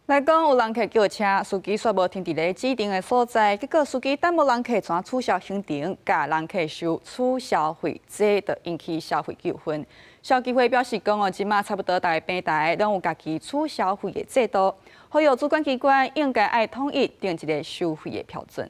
來講有人客叫車，司機煞無停佇咧指定的所在，結果司機等無人客怎取消行程，共人客收取消費，這就引起消費糾紛。消基會表示講哦，這馬差不多逐个平台攏有家己取消費的制度，呼籲主管機關應該愛統一定一个收費的標準。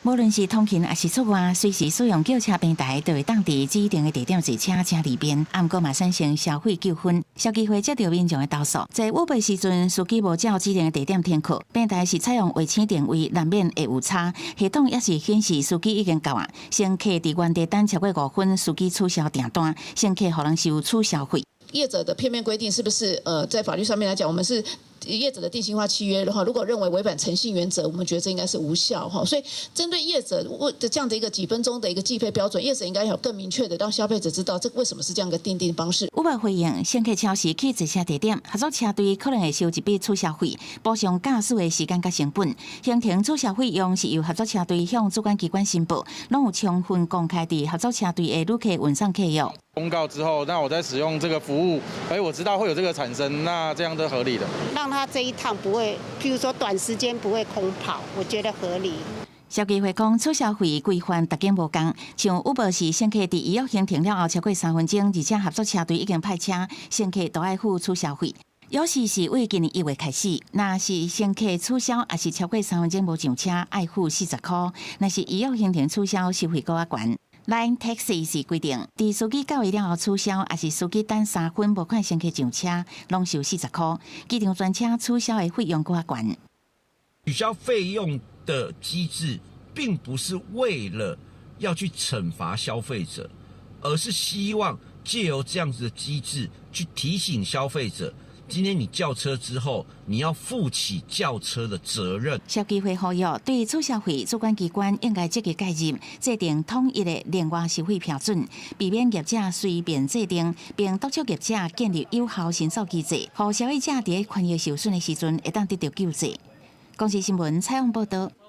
無論是通勤抑是出外，隨時使用叫車平台，都會當佇指定的地點坐車，誠利便。毋過嘛產生消費糾紛。消基會接著民眾的投訴，在 Uber 時陣，司機無照指定的地點停靠，平台是採用衛星定位，難免會有差。系統也是顯示司機已經到啊，乘客佇原地等超過5分，司機取消訂單，乘客予人收取消費。業者的片面規定是不是？在法律上面來講，我們是業者的定型化契約的話，如果認為違反誠信原則，我們覺得這應該是無效哈。所以針對業者的這樣的一個幾分鐘的一個計費標準，業者應該有更明確的讓消費者知道，這為什麼是這樣的訂定方式。 Uber 回應，乘客超時去坐車地點，合作車隊可能會收一筆取消費，補償駕駛的時間佮成本。行程取消費用是由合作車隊向主管機關申報，攏有充分公開佇合作車隊的旅客運送契約。公告之後，那我再使用這個服務，哎，我知道會有這個產生，那這樣都合理的。讓他這一趟不會，譬如說短時間不會空跑，我覺得合理。消基會講取消費規範逐間無仝，像 Uber 是乘客佇預約行程了後超過3分鐘，而且合作車隊已經派車，乘客都愛付取消費。有時是為今年1月開始，若是乘客取消，抑是超過三分鐘無上車，愛付40箍；若是預約行程取消，收費閣較懸。Line Taxi 是規定，佇司機到位了後取消，抑是司機等三分無看乘客上車，攏收40箍。機場專車取消的費用閣較懸。取消費用的機制，並不是為了要去懲罰消費者，而是希望借由這樣子的機制去提醒消費者。今天你叫車之後，你要負起叫車的責任。消基會呼籲，對取消費主管機關應該積極介入，制定統一的另外收費標準，避免業者隨便制定，並督促業者建立有效申訴機制，予消費者佇權益受損的時陣會當得著救濟。公視新聞採訪報導。